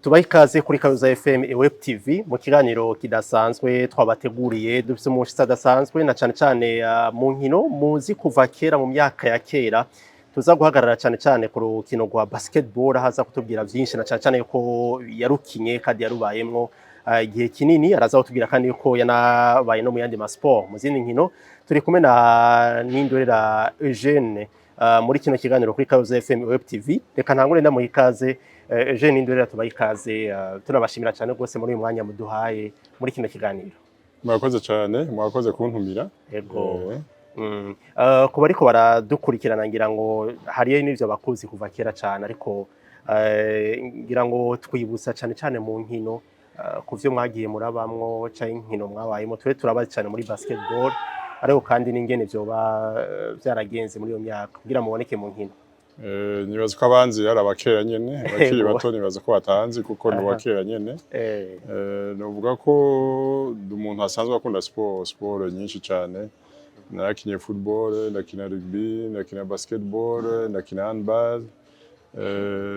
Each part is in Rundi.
Tubaha ikaze kuri Karuza FM Web TV mu kiganiro kidasanzwe twabateguriye. Dufise umushitsi adasanzwe na cane cane mu nkino muzi kuva kera, mu myaka ya kera. Tuza guhagarara cane cane ku rukino rwa basketball, ahaza kutubwira vyinshi na cane cane yuko yarukinye kandi yarubayemwo igihe kinini. Araza kutubwira kandi yuko yanabaye no mu yandi ma sport, mu zindi nkino. Turi kumwe na Nindorera Eugene muri kino kiganiro kuri Karuza FM Web TV. Reka ntangure ndamuha ikaze. Eugene Nindorera, tubaha ikaze, tunabashimira cyane rwose muri uyu mwanya muduhaye muri kino kiganiro. Murakoze cyane, mwakoze kuntumira. Ego. Ku bariko baradukurikirana, ngira ngo hariyo n'ivyo bakuzi kuva kera cyane, ariko ngira ngo twibutsa cyane cyane mu nkino, ku vyo mwagiye murabamwo canke inkino mwabayemo. Twe turabazi cyane muri basketball, ariko kandi n'ingene vyoba vyaragenze muri iyo myaka kugira muboneke mu nkino. Nibaza ko abanzi ari abakera nyene, abakiri bato nibaza ko batanzi kuko ni uwakera nyene. Novuga ko ndi umuntu asanzwe akunda siporo nyinshi cyane. Narakinye football, ndakina rugby, ndakina basketball, ndakina handball.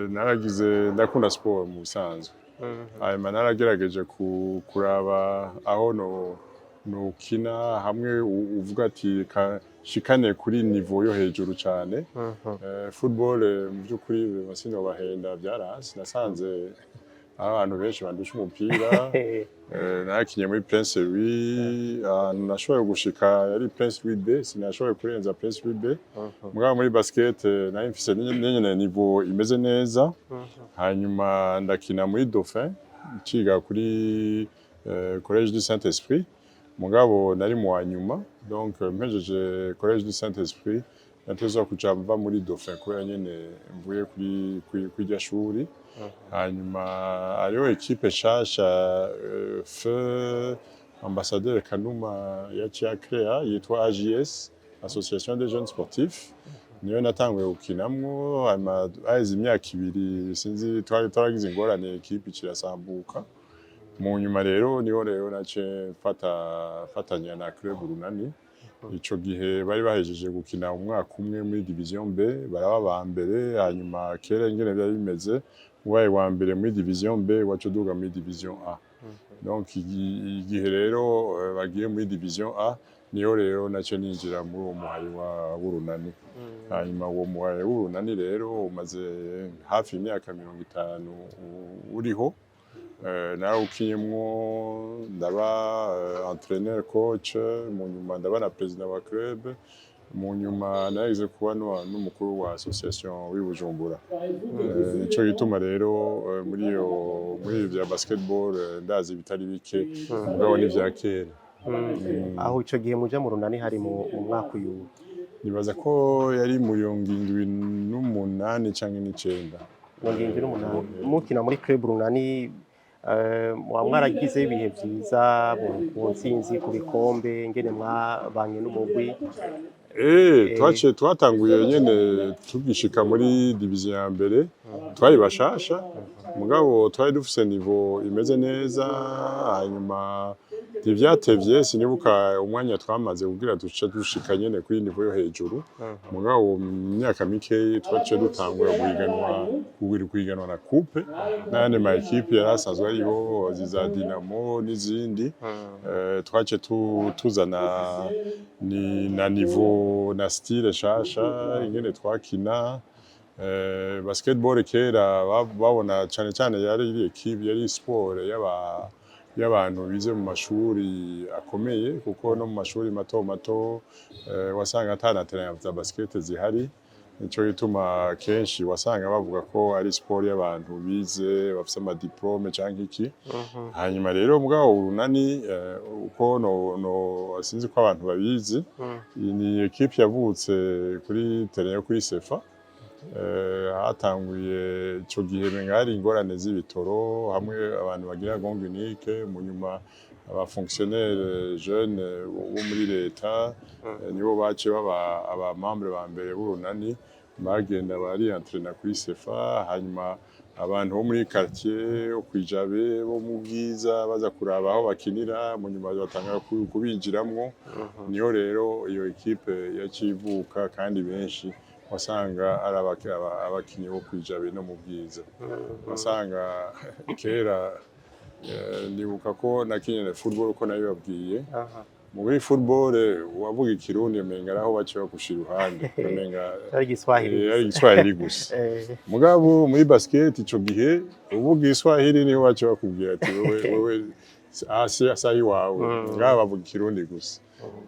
Naragize, ndakunda siporo mu bisanzwe. Hanyuma naragerageje kuraba aho no nokina hamwe uvuga ati shikane kuri niveau yo hejuru cyane. Football, mu by'ukuri sinobahenda, byaranse. Nasanze aho abantu benshi bandusha umupira. Narakinye muri Prince Louis, ahantu nashoboye gushika yari Prince Louis B, sinashoboye kurenza Prince Louis B. Mugabo muri basket nari mfise nyene niveau imeze neza. Hanyuma ndakina muri Dauphin, nciga kuri Collège du Saint Esprit, mugabo nari mu wa nyuma. Donc mpejeje Collège du Saint Esprit, natezwa kuja mva muri Dauphin kubera nyene mvuye kuri irya shuri. Hanyuma hariho équipe nshasha feu ambassadeur Kanuma yaciye akrea, yitwa AJS, Association des Jeunes Sportifs, niyo natanguye gukinamwo. Hanyuma haheze imyaka 2, sinzi, twari twaragize ingorane, équipe icirasambuka. Mu nyuma rero niho rero nace mfata fatanya na club Urunani. Ico gihe bari bahejeje gukina umwaka umwe muri division B, baraba ba mbere. Hanyuma kera ingene byari bimeze, ubaye wa mbere muri division B waca uduga muri division A. Donc igihe rero bagiye muri division A, niyo rero nace ninjira muri uwo muhari wa w'Urunani. Hanyuma uwo muhari w'Urunani rero umaze hafi imyaka 50 uriho. Narawukinyemwo, ndaba entraîneur, coach, mu nyuma ndaba na président wa club, mu nyuma narigeze kuba n'umukuru wa association w'i Bujumbura. Nico gituma rero muri iyo, muri ivyo vya basketball, ndazi ibitari bike, mugabo ni vya kera. Aho ico gihe muja mu Runani hari mu mwaka uyu? Nibaza ko yari mu 78 canke n'icenda. 78 mukina muri club Runani. Muba mwaragize ibihe vyiza ku ntsinzi, ku bikombe, ingene mwabanye n'umugwi? Twaciye twatanguye nyene tugishika muri division ya mbere, twari bashasha, mugabo twari dufise niveau imeze neza. Hanyuma ntivyatevye, sinibuka umwanya twamaze kugira duce dushika nyene kuri niveau yo hejuru, mugabo mu myaka mikeyi twaciye dutangura guhiganwa na coupe n'ayandi ma équipe yari asanzwe ariho, za Dinamo n'izindi. Twaciye tuzana ni na niveau na style shasha ingene twakina. Basketball kera babona cane cane yari équipe, yari sport y'abantu bize mu mashuri akomeye, kuko no mu mashuri mato mato wasanga ata na terrain za basket zihari. Nico gituma kenshi wasanga bavuga ko ari sport y'abantu bize, bafise ama diplôme canke iki. Hanyuma rero mugabo Urunani, uko no sinzi ko abantu babizi, iyi ni équipe yavutse kuri terrain yo kuri Sefa. Hatanguye ico gihe menga hari ingorane z'ibitoro, hamwe abantu bagira gong unique. Mu nyuma aba fonctionnaire jeune bo muri leta nibo bace baba aba membre ba mbere b'Urunani, bagenda bari entraîna kuri Sefa. Hanyuma abantu bo muri quartier yo kwijabe, bo mu Bwiza, baza kuraba aho bakinira. Mu nyuma batanga kubinjiramwo. Niho rero iyo équipe yaciye ivuka, kandi benshi Wasanga ari abakinyi bo kwijabe no mu Bwiza. Wasanga kera, ndibuka ko nakinye football, uko nabibabwiye. Muri football, uwavuga Ikirundi umenga araho baciye bagushira iruhande, umenga Ari Igiswahili. Ari Igiswahili gusa. Mugabo muri basket ico gihe, uvuga Igiswahili niho baca bakubwira ati: "Wewe, wewe, hasi sahi wawe." Ngaha bavuga Ikirundi gusa.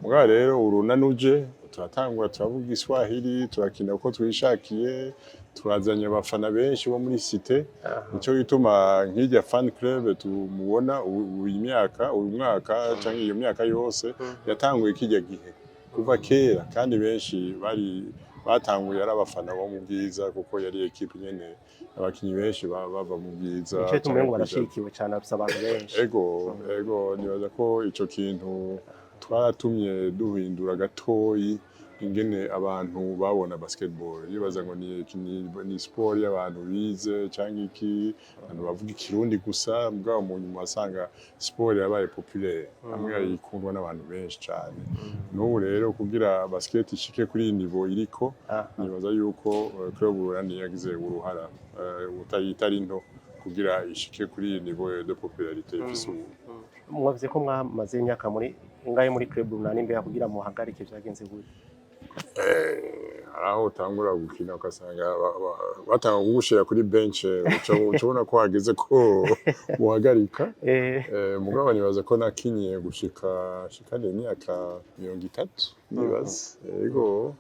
Mugabo rero Urunani uje, turatangura turavuga Igiswahili, turakina uko twishakiye, turazanye abafana benshi bo muri cité. Nico gituma nk'irya fan club tumubona ubu imyaka, uyu mwaka canke iyo myaka yose, yatanguye kirya gihe kuva kera, kandi benshi bari batanguye ari abafana bo mu Bwiza, kuko yari équipe nyene abakinyi benshi bava mu Bwiza Nico gituma umengo canke. barashigikiwe cane, bafise abantu benshi. Ego, nibaza ko ico kintu twaratumye duhindura gatoyi ingene abantu babona basketball. Yibaza ngo ni sport y'abantu bize canke iki, abantu bavuga Ikirundi gusa. Mugabo mu nyuma wasanga sport yabaye populaire, hamwe ikundwa n'abantu benshi cane. N'ubu rero kugira basket ishike kuri iyi niveau iriko, nibaza yuko Club Urunani yagize uruhara itari nto kugira ishike kuri iyi niveau de popularité ifise ubu. Mwavuze ko mwamaze imyaka muri ingahe muri club Urunani? Mbega kugira muhagarike vyagenze gute? Hari aho utangura gukina ugasanga batanga kugushira kuri bench, uca ubona ko hageze ko uhagarika. Mugabo nibaza ko nakinye gushika shikane imyaka 30, nibaza, yego.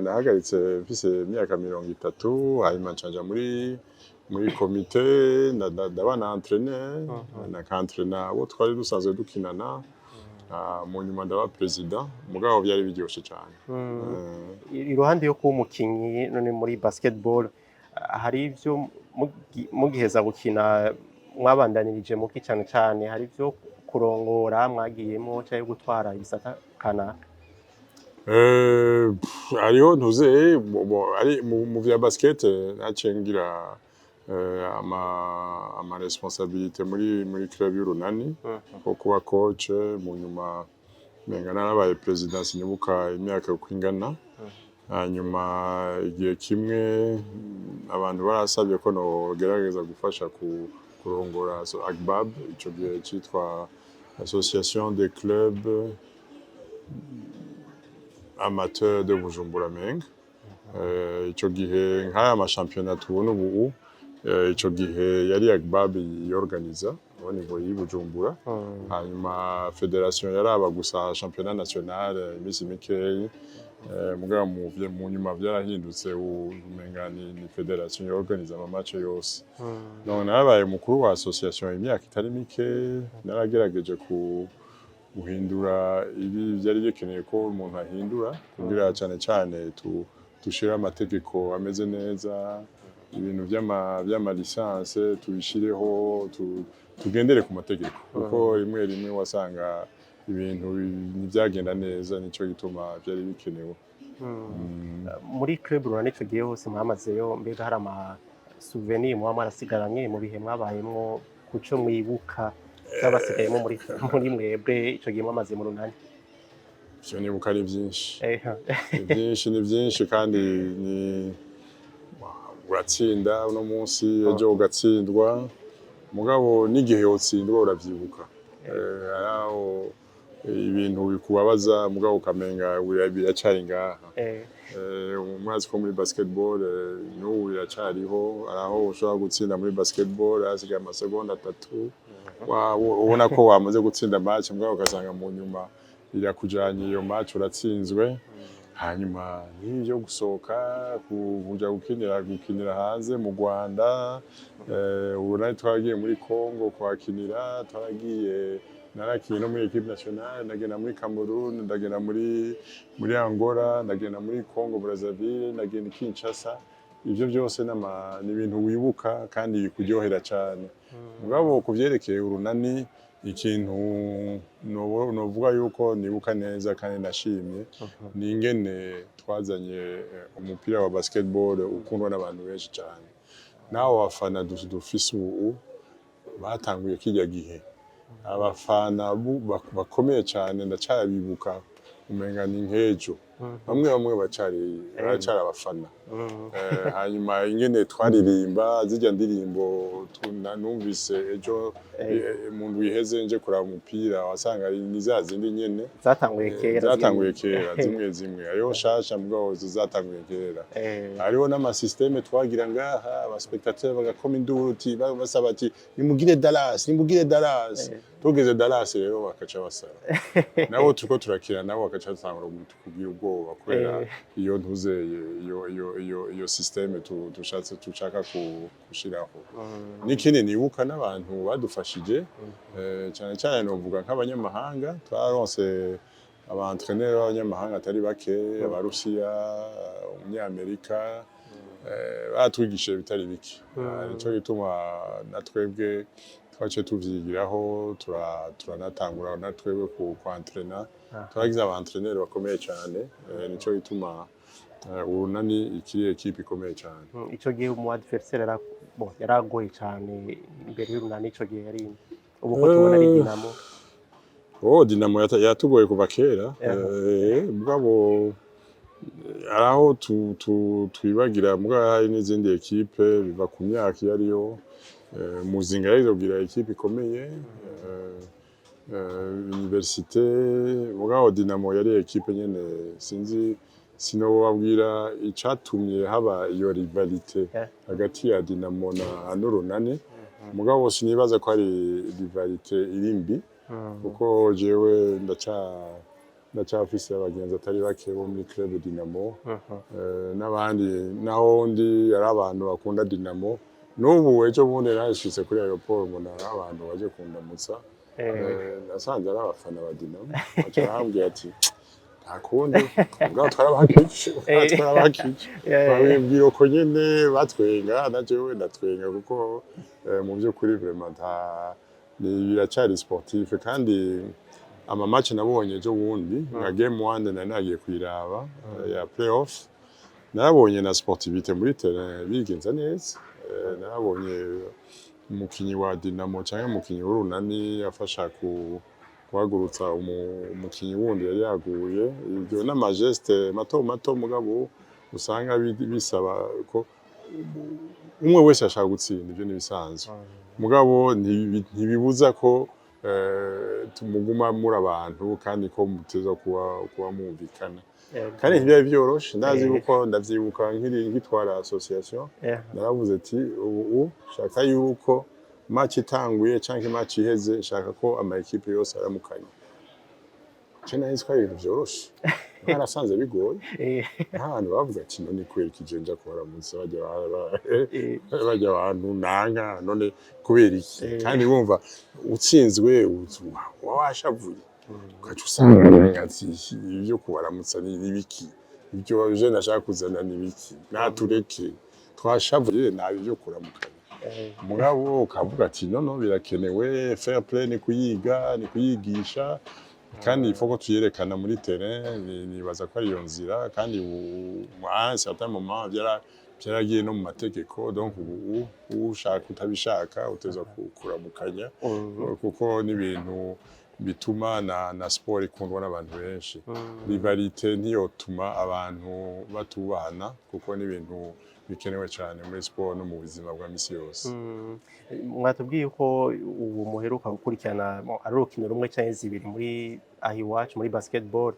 Nahagaritse mfise imyaka 30, hanyuma ncanja muri komite, ndaba na entraîneur, nakantrena abo twari dusanzwe dukinana. Mu nyuma ndaba président. Mugabo byari biryoshe cyane. Iruhande yo kuba umukinyi none muri basketball, hari ivyo mugiheza gukina mwabandanirije muki cane cane? Hari ivyo kurongora mwagiyemo canke gutwara ibisata kanaka? Pff, hariho ntuze ari mu vya basket, naciye ngira ama responsabilité muri club y'Urunani, ko kuba coach. Mu nyuma menga narabaye président, sinibuka imyaka uko ingana. Hanyuma igihe kimwe abantu barasabye ko nogerageza gufasha kurongora so AGBAB, ico gihe citwa Association des clubs amateurs de Bujumbura menga. Ico gihe nk'aya mashampiyona tubona ubu, ico gihe yari AGBAB yorganiza au niveau y'i Bujumbura. Hanyuma fédération yaraba gusa championnat national iminsi mikeyi. Mugabo mu nyuma vyarahindutse, umenga ni fédération yorganiza ama match yose. Donc narabaye umukuru wa association imyaka itari mike, naragerageje ku guhindura ibi vyari bikeneye ko umuntu ahindura, kugira cane cane dushire amategeko ameze neza, ibintu vy'ama licence tubishireho, tugendere ku mategeko, kuko rimwe rimwe wasanga ibintu ntivyagenda neza. Nico gituma vyari bikenewe. Muri club Urunani ico gihe hose mwamazeyo, mbega hari ama souvenir muba mwarasigaranye mu bihe mwabayemwo, kuco mwibuka vyabasigayemo muri mwebwe ico gihe mwamaze mu Runani? Ivyo nibuka ari vyinshi. Ni byinshi, ni byinshi, kandi ni uratsinda uno munsi, ejo ugatsindwa, mugabo n'igihe wotsindwa uravyibuka. Hari aho ibintu bikubabaza, mugabo ukamenga biracari ngaha. Murazi ko muri basketball, n'ubu biracariho, hari aho ushobora gutsinda muri basketball hasigaye amasegonda 3, ubona ko wamaze gutsinda match, mugabo ugasanga mu nyuma irakujanye iyo match, uratsinzwe. Hanyuma n'ibyo gusohoka kuja gukinira hanze mu Rwanda, ubu twaragiye muri Congo kuhakinira, twaragiye, narakiye no muri équipe nationale, ndagenda muri Cameroon, ndagenda muri Angola, ndagenda muri Congo Brazzaville, ndagenda i Kinshasa. Ivyo byose ni ibintu wibuka kandi bikuryohera cyane. Mugabo ku vyerekeye Urunani, ikintu novuga yuko nibuka neza kandi nashimye ni ingene twazanye umupira wa basketball ukundwa n'abantu benshi cyane. Nawe abafana dufise ubu batanguye kirya gihe, abafana bakomeye cyane, ndacabibuka umenga ni nk'ejo. Bamwe bamwe baracari abafana. Hanyuma ingene twaririmba zirya ndirimbo numvise ejo mu ndwi iheze nje kuraba umupira, wasanga ari ni za zindi nyene. Zatanguye kera. Zatanguye kera, zimwe zimwe hariho nshasha, mugabo zatanguye kera. Hariho n'ama systèmes twagira ngaha, aba spectateurs bagakoma induru uti basaba ati: "Nimugire Dallas, nimugire Dallas." Tugeze Dallas rero bakaca basara, nabo turiko turakira nabo bakaca batangura kugira ubwoba kubera iyo ntuzeye iyo système dushatse dushaka gushiraho. N'ikindi nibuka n'abantu badufashije, cyane cyane novuga nk'abanyamahanga. Twaronse aba entraîneurs b'abanyamahanga atari bake, abarusiya, umunyamerika, baratwigishije bitari bike. Nico gituma na twebwe twaciye tuvyigiraho, turanatangura na twebwe kwantrena. Turagize aba entraîneurs bakomeye cyane, nico gituma Urunani ikiri équipe ikomeye cyane. Ico gihe umu adversaire bon, yaragoye cyane imbere y'Urunani ico gihe yari ubu ko tubona ari Dinamo? Oh, Dinamo yatugoye kuva kera. Mugabo hari aho twibagira, mugabo hari n'izindi équipes biva ku myaka iyo ariyo. Muzinga yarize kugira équipe ikomeye, université, mugabo Dinamo yari équipe nyene. Sinzi, sinobabwira icatumye haba iyo rivalité hagati ya Dinamo na n'Urunani, mugabo sinibaza ko ari rivalité iri mbi, kuko jewe ndacyafise abagenzi atari bake bo muri club Dinamo, n'abandi naho ndi ari abantu bakunda Dinamo. N'ubu ejo bundi narashitse kuri aéroport mbona hari abantu baje kundamutsa. Nasanze ari abafana ba Dinamo, baca barambwira ati: "Nta kundi, mugabo twarabakije, twarabakije." Babibwira uko nyene batwenga, na jewe ndatwenga, kuko mu by'ukuri vraiment nta ni biracari sportif. Kandi ama match nabonye ejo bundi nka game one nari nagiye kuyiraba, ya playoff, narabonye na sportivité muri terrain bigenza neza. Narabonye umukinyi wa Dinamo canke umukinyi w'Urunani afasha ku guhagurutsa umukinyi wundi yari yaguye. Ivyo n'ama gestes mato mato, mugabo usanga bisaba ko umwe wese ashaka gutsinda. Ivyo n'ibisanzwe, mugabo ntibibuza ko muguma muri abantu kandi ko muteza kuba mwumvikana. Kandi ntibyari byoroshe, ndazi yuko ndavyibuka nkiri ngitwara association, naravuze ati: "Ubu shaka yuko match itanguye canke match iheze, shaka ko ama équipes yose aramukanya." Ce nahise ko ari ibintu vyoroshe, narasanze bigoye. Nk'abantu bavuga ati: "None kubera iki je nja kubaramutsa bajya abantu nanka? None kubera iki?" Kandi wumva utsinzwe uba washavuye, ugaca usanga ati: "Ibyo kubaramutsa ni ibiki? Ibyo je nashaka kuzana ni ibiki? Natureke, twashavuye, nabi ibyo kuramukanya." Mugabo ukavuga ati: "No, no, birakenewe. Fair play ni kuyiga, ni kuyigisha, kandi il faut ko tuyerekana muri terrain." Nibaza ko ari iyo nzira. Kandi à un certain moment byaragiye no mu mategeko, donc ubu ushaka utabishaka uteza kuramukanya, kuko n'ibintu bituma na sport ikundwa n'abantu benshi. Rivalité ntiyotuma abantu batubahana, kuko n'ibintu bikenewe cyane muri sport no mu buzima bwa misi yose. Mwatubwiye ko ubu muheruka gukurikirana ari urukino rumwe cyangwa zibiri muri aho iwacu muri basketball.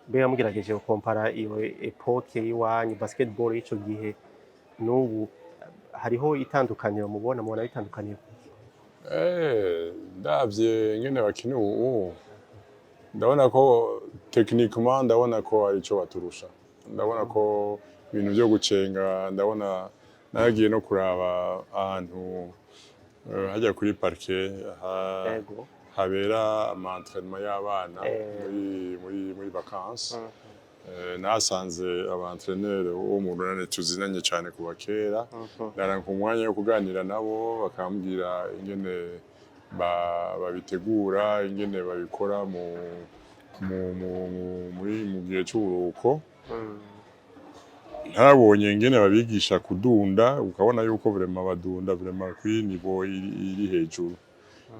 Mbega mugerageje gukompara iyo époque y'iwanyu, basketball y'ico gihe n'ubu, hariho itandukaniro mubona? Mubona bitandukaniye kuki? Ndavye ingene bakina ubu, ndabona ko techniquement, ndabona ko hari ico baturusha. Ndabona ko ibintu vyo gucenga, ndabona naragiye no kuraba ahantu hajya kuri parquet habera ama entraînement y'abana muri vacances. Nasanze aba entraîneur wo mu Runani tuzinanye cyane kuva kera. Ndaranka umwanya wo kuganira nabo, bakambwira ingene babitegura, ingene babikora mu gihe c'uburuhuko. Ntarabonye ingene babigisha kudunda, ukabona yuko vraiment badunda vraiment kuri niveau iri hejuru.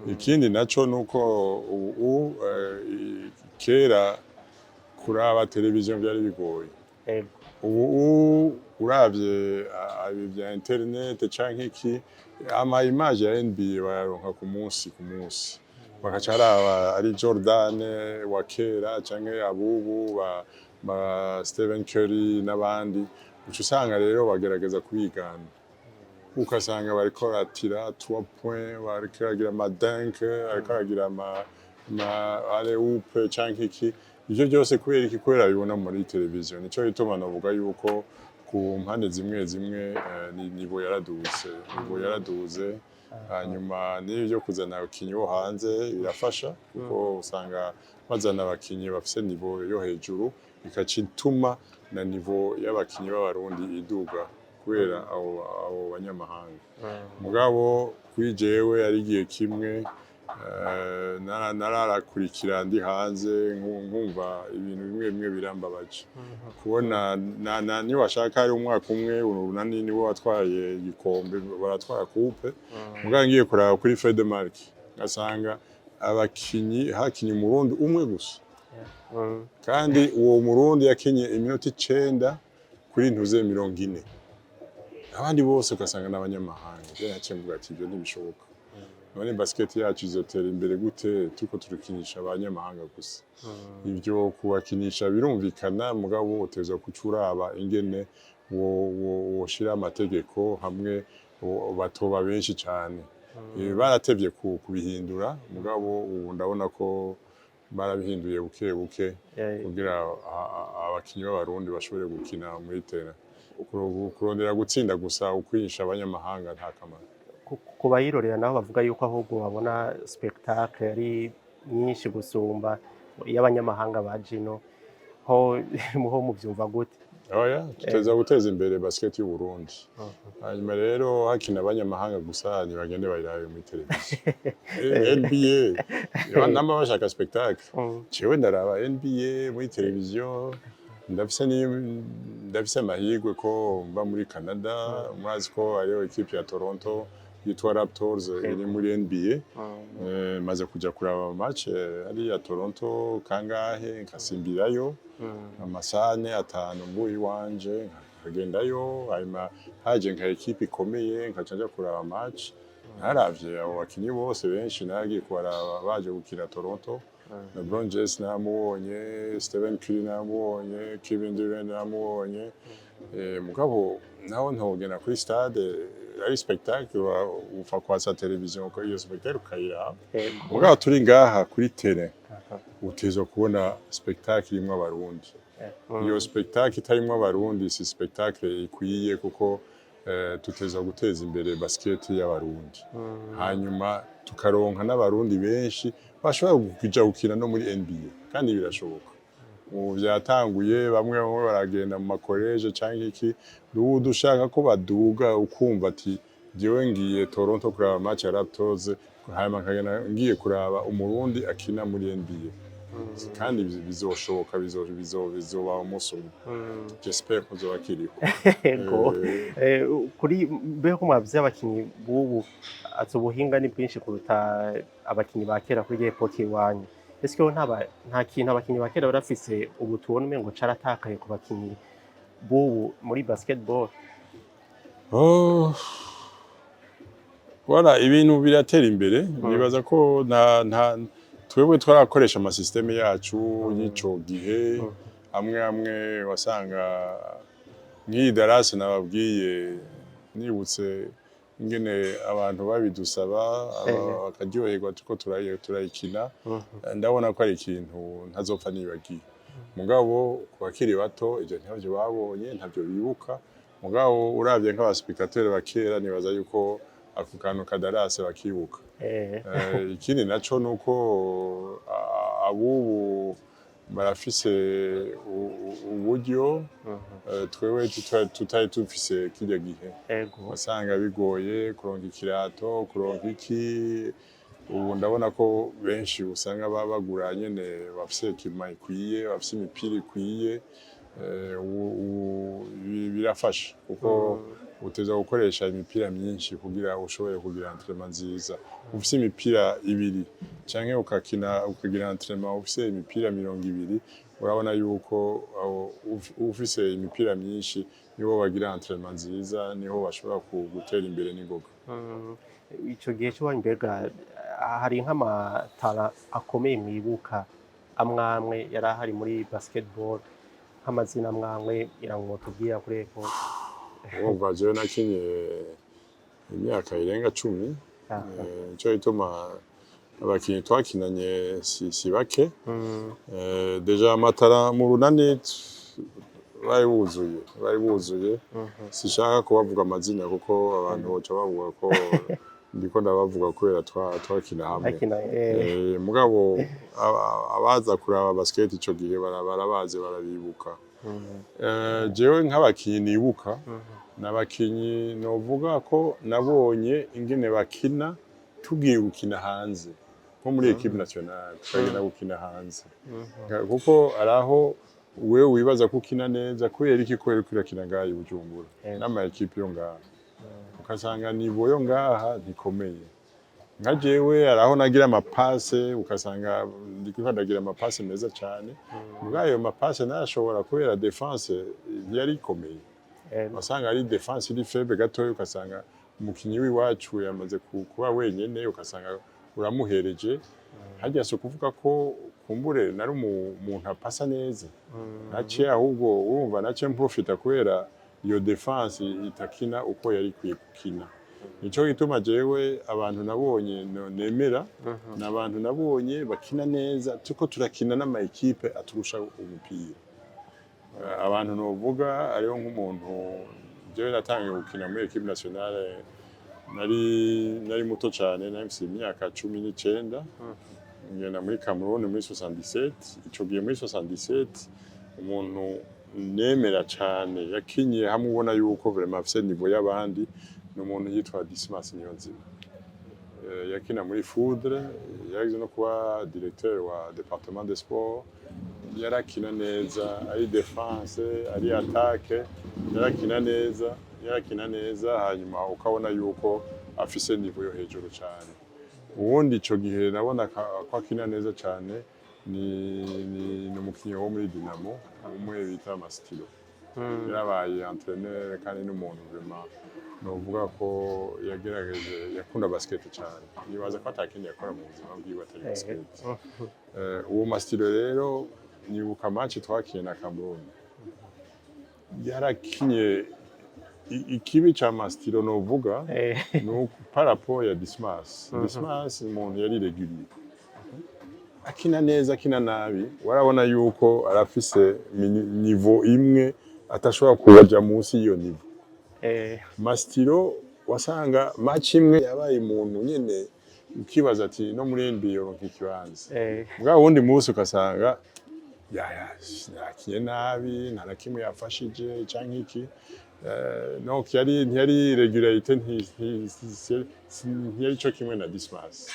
Ikindi naco nuko ubu, kera Kuraba televiziyo byari bigoye. Ubu uravye ibi vya internet canke iki, ama image ya NBA bayaronka ku munsi ku munsi, bakaca araba ari Jordan wa kera canke abubu ba Stephen Curry n'abandi, uca usanga rero bagerageza kubigana, ugasanga bariko baratira 3 points, bariko baragira ama dunk, bariko baragira ama alley-oop canke iki. Ivyo byose kubera iki? Kubera bibona muri televiziyo. Nico gituma navuga yuko ku mpande zimwe zimwe ni niveau yaraduze, niveau yaraduze. Hanyuma n'ibyo kuzana abakinyi bo hanze birafasha, kuko usanga bazana abakinyi bafise niveau yo hejuru, bikaca ituma na niveau y'abakinyi b'Abarundi iduga kubera abo banyamahanga. Mugabo kuri jewe ari igihe kimwe nararakurikira ndi hanze, nkumva ibintu bimwe bimwe birambabaje kubona niwashaka hari umwaka umwe Urunani niwo watwaye igikombe, baratwara coupe. Mugabo ngiye kuraba kuri Fedemark ngasanga abakinyi hakinye Umurundi umwe gusa, kandi uwo Murundi yakinye iminota 9 kuri ntuze 40, abandi bose ugasanga n'abanyamahanga. Je naciye mvuga ati ibyo ntibishoboka. None basket yacu izotera imbere gute turiko turikinisha abanyamahanga gusa? Ibyo kubakinisha birumvikana, mugabo uteza kuca uraba ingene woshira amategeko hamwe batoba benshi cane. Baratevye kubihindura, mugabo ubu ndabona ko barabihinduye buke buke kugira abakinyi b'Abarundi bashobore gukina muri terrain. Kurondera gutsinda gusa ukwinisha abanyamahanga nta kamaro. Ku bayirorera naho bavuga yuko ahubwo babona spectacle ari nyinshi gusumba iy'abanyamahanga baje ino. Ho muvyumva gute? Oya, tuteza guteza imbere basket y'u Burundi. Hanyuma rero hakina abanyamahanga gusa, ntibagende bayirabe muri televiziyo. NBA namba bashaka spectacle, jewe ndaraba NBA muri televiziyo. Ndafise amahirwe ko mba muri Canada. Murazi ko hariho ekipe ya Toronto yitwa Raptors iri muri NBA. Maze kuja kuraba match hariya Toronto kangahe, nkasimbirayo amasaha 4, 5 mvuye iwanje nkagendayo. Hanyuma haje nka ekipe ikomeye, nkaca nja kuraba match. Naravye abo bakinyi bose, benshi naragiye kubaraba baje gukina Toronto. LeBron James naramubonye, Stephen Curry naramubonye, Kevin Durant naramubonye. Mugabo naho ntogenda kuri stade ari spectacle, upfa kwatsa televiziyo iyo spectacle ukayiraba. Mugabo turi ngaha kuri terrain, utezwa kubona spectacle irimwo Abarundi. Iyo spectacle itarimwo Abarundi si spectacle ikwiye, kuko tuteza guteza imbere basket y'Abarundi, hanyuma tukaronka n'Abarundi benshi bashobora kuja gukina no muri NBA. Kandi birashoboka, ubu vyatanguye, bamwe bamwe baragenda mu makoreje canke iki. Ubu dushaka ko baduga, ukumva ati jewe ngiye Toronto kuraba match ya Raptors, hanyuma nkagenda ngiye kuraba Umurundi akina muri NBA. Kandi bizoshoboka, bizoba umunsi umwe. J'espère ko zoba kiriho. Ego. Kuri mbeho ko mwavuze abakinyi b'ubu ati ubuhinga ni bwinshi kuruta abakinyi ba kera kuri époque iwanyu, ese ko nta kintu abakinyi ba kera barafise ubu tubona umengo caratakaye ku bakinyi b'ubu muri basketball? Oh. Voilà, ibintu biratera imbere. Nibaza ko nta twebwe twarakoresha ama système yacu y'ico gihe. Amwe amwe wasanga nk'iyi Dallas nababwiye, nibutse ingene abantu babidusaba, bakaryoherwa turiko turayikina. Ndabona ko ari ikintu ntazopfa nibagiye. Mugabo ku bakiri bato ivyo ntabyo babonye, ntabyo bibuka. Mugabo uravye nk'aba spectateurs ba kera, nibaza yuko ako kantu ka Dallas bakibuka. Ikindi naco nuko abubu barafise uburyo twewe tutari dufise kirya gihe. Wasanga bigoye kuronka ikirato, kuronka iki. Ubu ndabona ko benshi usanga bagura nyene, bafise équipement ikwiye, bafise imipira ikwiye. Ubu birafasha kuko uteza gukoresha imipira myinshi kugira ushobore kugira entraînement nziza. Ufise imipira ibiri canke ukakina ukagira entraînement ufise imipira 20. Urabona yuko aho ufise imipira myinshi nibo bagira entraînement nziza, niho bashobora gutera imbere n'ingoga. Ico gihe cyo mbega hari nk'amatara akomeye mwibuka amwamwe yari ahari muri basketball, nk'amazina amwamwe ngira ngo tubwira kuri eko? Urumva, jewe nakinye imyaka irenga 10. Nico gituma abakinyi twakinanye si bake. Déjà amatara mu Runani bari buzuye, bari buzuye. Sishaka kubavuga amazina kuko abantu boca bavuga ko ndiko ndabavuga kubera twakina hamwe. Akina. Mugabo abaza kuraba basket ico gihe barabazi, barabibuka. Jewe nk'abakinyi nibuka, n'abakinyi novuga ko nabonye ingene bakina tugiye gukina hanze, nko muri équipe nationale tukagenda gukina hanze. Kuko araho wewe wibaza ko ukina neza kubera iki? Kubera ko urakina ngaha i Bujumbura n'ama équipe yo ngaha, ugasanga niveau yo ngaha ntikomeye. Nka jewe araho nagira ama passes, ugasanga ndiko ndagira ama passes meza cyane, mugabo ayo ma passes nayashobora kubera défense ntiyari ikomeye. Wasanga ari défense iri faible gatoya, ugasanga umukinyi w'iwacu yamaze kuba wenyene, ugasanga uramuhereje harya. Si ukuvuga ko kumbure nari umuntu apasa neza naciye, ahubwo urumva naciye mprofita kubera iyo défense itakina uko yari ikwiye gukina. Nico gituma jewe abantu nabonye nemera ni abantu nabonye bakina neza turiko turakina n'ama équipe aturusha umupira. Abantu novuga ariho nk'umuntu, jewe natangiye gukina muri équipe nationale nari muto cyane, nari mfise imyaka 19, ngenda muri Cameroon muri 77. Ico gihe muri 77, umuntu nemera cyane yakinye hamwe ubona yuko vraiment afise niveau y'abandi ni umuntu yitwa Dismas Niyonzima. Yakina muri Foudre, yaragize no kuba directeur wa département des sports. Yarakina neza, ari défense, ari attaque, yarakina neza, yarakina neza. Hanyuma ukabona yuko afise niveau yo hejuru cyane. Ubundi ico gihe nabona ko akina neza cyane ni umukinyi wo muri Dinamo umwe bita Mastilo. Yarabaye entraîneur kandi n'umuntu vraiment novuga ko yagerageje, yakunda basket cyane. Nibaza ko atakindi yakora mu buzima bwiwe atari basket. Uwo Mastilo rero, nibuka match twakinye na Cameroon, yarakinye. Ikibi ca Mastilo novuga nuko par rapport ya Dismas, Dismas umuntu yari régulier, akina neza, akina nabi, warabona yuko arafise niveau imwe atashobora kuja munsi y'iyo niveau. Mastilo wasanga match imwe yabaye umuntu nyene ukibaza ati no muri NBA yoronka ikibanza. Bwa wundi munsi ugasanga yakinye nabi, nta na kimwe yafashije canke iki. Donc yari ntiyari régularité, ntiyari co kimwe na Dismas.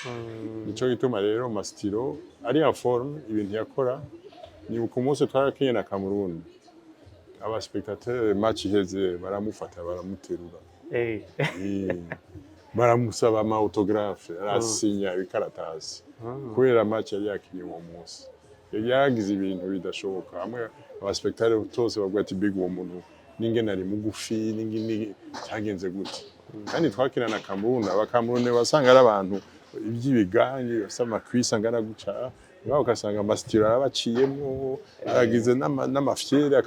Nico gituma rero Mastilo ari en forme, ibintu yakora, nibuka umunsi twarakinye na Cameroon, aba spectateurs match iheze baramufata, baramuterura. Baramusaba ama autographe, arasinya ibikaratasi kubera match yari yakinye uwo munsi. Yari yagize ibintu bidashoboka, hamwe aba spectateurs bose bavuga ati: "Big uwo muntu n'ingene ari mugufi, n'ingene cyagenze gute?" Kandi twakina na Cameroon, aba Cameroon wasanga ari abantu iby'ibigangi, bafise ama cuisses angana guca, ngaho ugasanga amasitiro arabaciyemwo, aragize n'amafyere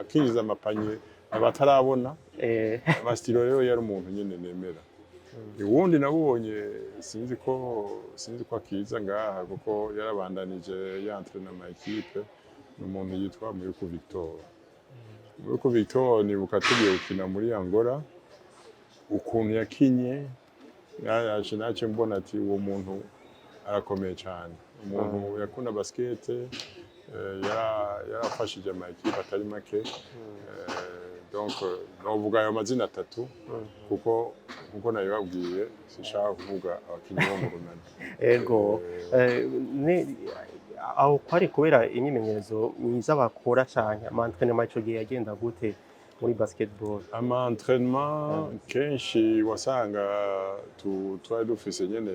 akinjiza ama panier abatarabona. Amasitiro rero yari umuntu nyene nemera. Uwundi nabonye, sinzi ko akiza ngaha kuko yarabandanije yantrena ama équipe, ni umuntu yitwa Muyuku Victor. Muyuku Victor, nibuka tugiye gukina muri Angola, ukuntu yakinye yaje nace mbona ati uwo muntu arakomeye cyane, umuntu yakunda basket, yarafashije ama équipe atari make. Donc novuga ayo mazina atatu kuko nkuko nabibabwiye sinshaka kuvuga abakinyi bo mu Runani. Ego. Aho kwari kubera imyimenyerezo myiza bakora canke ama entraînement ico gihe yagenda gute muri basketball? Ama entraînement kenshi wasanga twari dufise nyene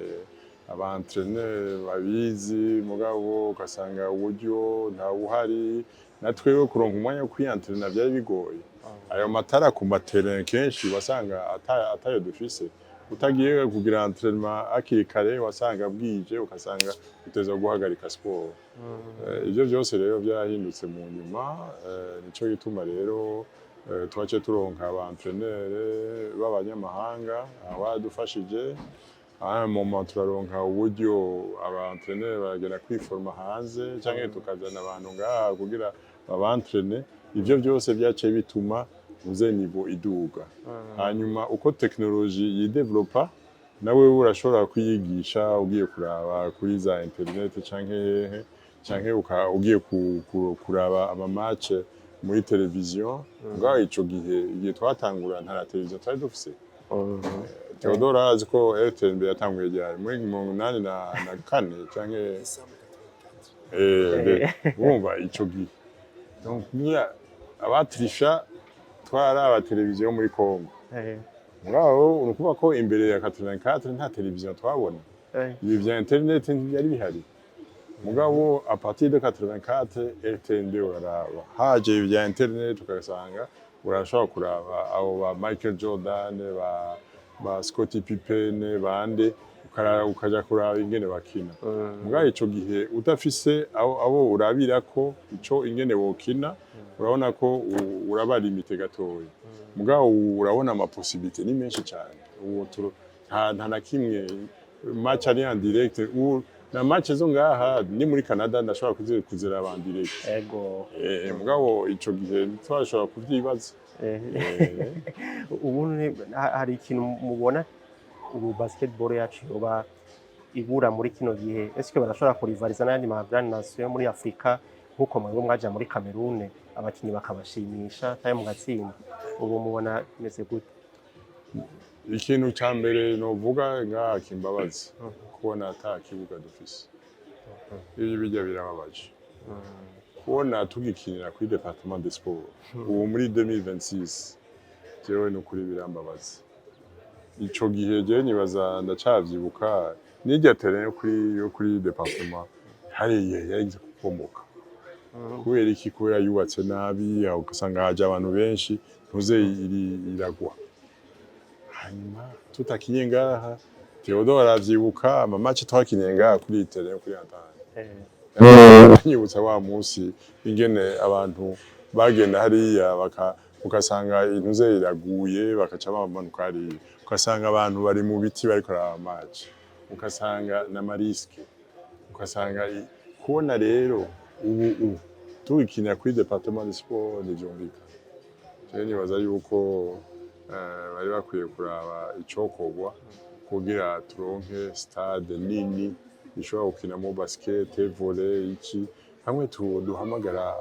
Aba entraîneur babizi, mugabo ugasanga uburyo ntawuhari. Na twebwe kuronka umwanya wo kwiyentraîna vyari bigoye. Ayo matara ku ma terrain kenshi wasanga atayo dufise. Utagiye kugira entraînement hakiri kare, wasanga bwije, ugasanga uteza guhagarika siporo. Ivyo vyose rero vyarahindutse mu nyuma. Nico gituma rero twaciye turonka aba entraîneur b'abanyamahanga badufashije. À un moment turaronka uburyo, aba entraîneur baragenda kwiforma hanze canke tukazana abantu ngaha kugira babentraîne. Ivyo vyose vyaciye bituma uze niveau iduga. Hanyuma uko technologie yidéveloppa, nawe urashobora kwiyigisha ugiye kuraba kuri za internet canke hehe, canke ugiye kuraba ama match muri televiziyo. Ngaho ico gihe, igihe twatangura, nta na televiziyo twari dufise. Theodore arazi ko RTNB yatanguye ryari, muri 84 canke urumva ico gihe. Donc niya abatrisha twaraba televiziyo muri Congo. Mugabo ni ukuvuga ko imbere ya 84 nta televiziyo twabona. Ibi vya internet ntibyari bihari. Mugabo à partir de 84 RTNB uraraba, haje ibya internet, ugasanga urashobora kuraba abo ba Michael Jordan, ba Scottie Pippen, bande, ukaja kuraba ingene bakina. Mugabo ico gihe udafise abo urabirako ico ingene wokina, urabona ko uraba limité gatoya. Mugabo ubu urabona ama possibilité ni menshi cyane. Ubu nta na kimwe, match ari en direct. Ubu na match zo ngaha ni muri Canada ndashobora kuziraba en direct. Mugabo ico gihe twashobora kuvyibaza. Ubu hari ikintu mubona ubu basketball yacu yoba ibura muri kino gihe? Est-ce barashobora kurivariza n'ayandi ma grande nation yo muri Afrika, nk'uko mwebwe mwaja muri Cameroon abakinyi bakabashimisha cyangwa mugatsinda? Ubu mubona bimeze gute? Ikintu ca mbere novuga ngaha kimbabazi, kubona ata kibuga dufise. Ibi bijya birababaje kubona tugikinira kuri département de sport ubu muri 2026. Jewe nukuri birambabaza. Ico gihe jewe nibaza ndacavyibuka, n'irya terrain yo kuri département hariya yarize kubomoka. Kubera iki? Kubera yubatse nabi, aho ugasanga haje abantu benshi, ntuze iri iragwa. Hanyuma tutakinye ngaha, Theodore aravyibuka ama match twakinye ngaha kuri iyi terrain yo kuri Antane. Nyibutsa wa munsi ingene abantu bagenda hariya ugasanga intuze iraguye, bakaca bamanuka hariya, ugasanga abantu bari mu biti bariko baraba match, ugasanga n'ama risque, ugasanga kubona rero ubu tugikinira kuri département de sport ntivyumvikana. Jewe nibaza yuko bari bakwiye kuraba icokorwa kugira turonke stade nini ishobora gukinamo basket, volley, iki, hamwe duhamagara,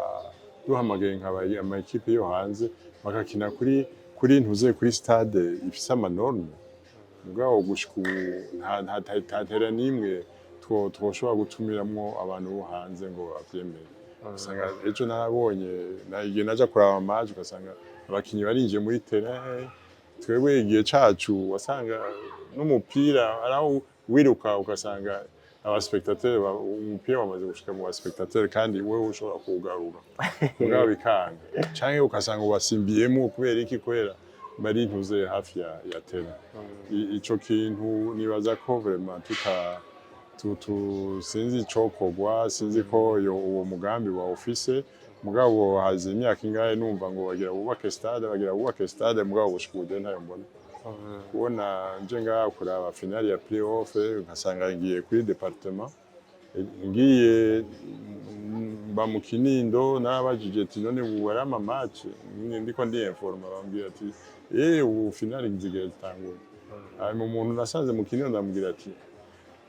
duhamagaye nka ama équipe yo hanze bagakina kuri ntuze kuri stade ifise ama norme. Mugabo gushika ubu nta terrain n'imwe twoshobora gutumiramwo abantu bo hanze ngo bavyemere. Usanga ejo narabonye igihe naja kuraba match, ugasanga abakinyi barinjiye muri terrain. Twebwe igihe cacu wasanga n'umupira araho wiruka, ugasanga aba spectateur, umupira wamaze gushika mu ba spectateur, kandi wewe ushobora kuwugarura, mugabo bikanga, canke ugasanga ubasimbiyemo. Kubera iki? Kubera bari ntuze hafi ya terrain. Ico kintu nibaza ko vraiment tuta tu, tu, sinzi icokorwa, sinzi ko uwo mugambi bawufise. Mugabo haza imyaka ingahe numva ngo bagira bubake stade, bagira bubake stade, mugabo gushika ubu ntayo mbona. Kubona nje ngaha kuraba finale ya play-off, nkasanga ngiye kuri département, ngiye mba mu Kinindo, narabajije ati: "None ubu ari ama match?" Ndiko ndi informa, bambwira ati: "Eh, ubu finale nzigera zitangura." Hanyuma umuntu nasanze mu Kinindo ndamubwira ati: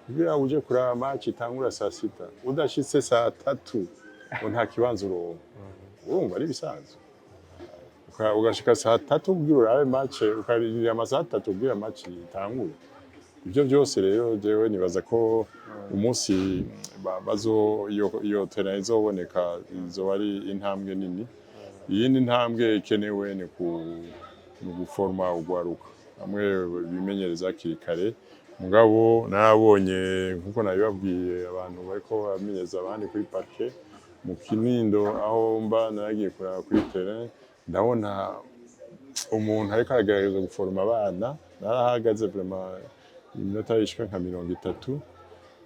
"Kugira uje kuraba match itangura saa 6, udashitse saa 3 ngo nta kibanza uronka." Urumva ari bisanzwe, ugashika saa 3 kugira urabe match, ukarindira amasaha 3 kugira match itangure. Ivyo vyose rero jewe nibaza ko umunsi bazo iyo terrain izoboneka, izoba ari intambwe nini. Iyindi ntambwe ikenewe ni guforma ugwaruka, bamwe bimenyereza hakiri kare. Mugabo narabonye, nkuko nabibabwiye, abantu bariko bamenyeza abandi kuri parquet mu Kinindo aho mba. Naragiye kuraba kuri terrain, ndabona umuntu ariko aragerageza guforoma abana. Narahagaze vraiment iminota ishika nka 30,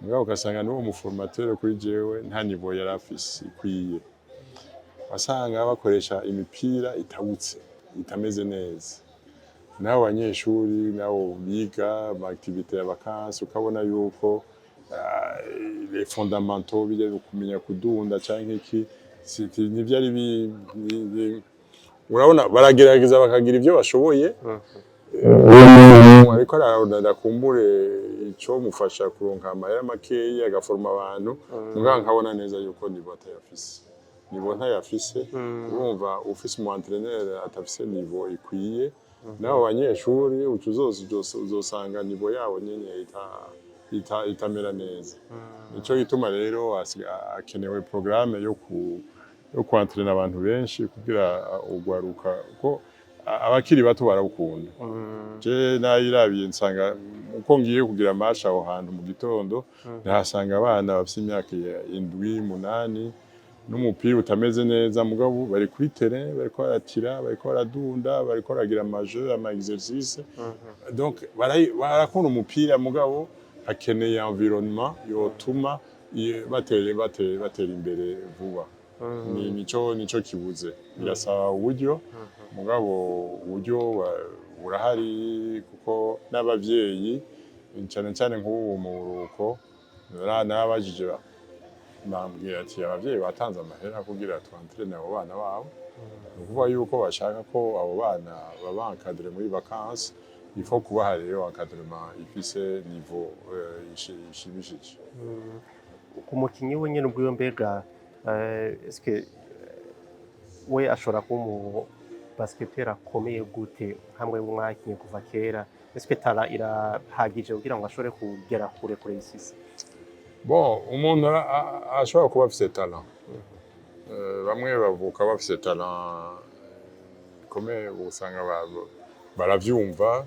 mugabo ugasanga n'uwo muformateur kuri jewe nta niveau yari afise ikwiye. Wasanga bakoresha imipira itabutse, itameze neza, n'abo banyeshuri nabo biga ama activité ya vacances, ukabona yuko les fondamentaux bijya kumenya kudunda canke iki ntivyari urabona baragerageza bakagira ivyo bashoboye, ariko ararondera kumbure ico mufasha kuronka amahera makeyi agaforoma abantu. Mugabo nkabona neza yuko niveau atayafise, niveau ntayafise. Urumva, ufise umu entraîneur atafise niveau ikwiye, n'abo banyeshuri uca uzosanga niveau yabo nyene itamera neza. Nico gituma rero hakenewe programme yo kwantrena abantu benshi kugira ugwaruka ko abakiri bato barawukunda. Je nayirabiye nsanga uko ngiye kugira match aho hantu mu gitondo, ndahasanga abana bafise imyaka 7, 8, n'umupira utameze neza, mugabo bari kuri terrain, bariko baratira, bariko baradunda, bariko baragira ama jeux, ama exercice. Donc barakunda umupira, mugabo hakeneye environnement yotuma batera imbere vuba. Ni nico kibuze. Birasaba uburyo, mugabo uburyo burahari, kuko n'abavyeyi cane cane nk'ubu mu buruhuko narabajije, bambwira ati abavyeyi batanze amahera kugira twantrene abo bana babo. Ni ukuvuga yuko bashaka ko abo bana baba encadré muri vacances. Il faut kubaha rero encadrement ifise niveau ishimishije. Ku mukinyi we nyene ubwiwe, mbega eske we ashobora kuba umu basketteur akomeye gute nkamwe mwakinye kuva kera? Eske talent irahagije kugira ngo ashobore kugera kure kure isisi? Bon, umuntu ashobora kuba afise talent. Bamwe bavuka bafise talent ikomeye, usanga baravyumva.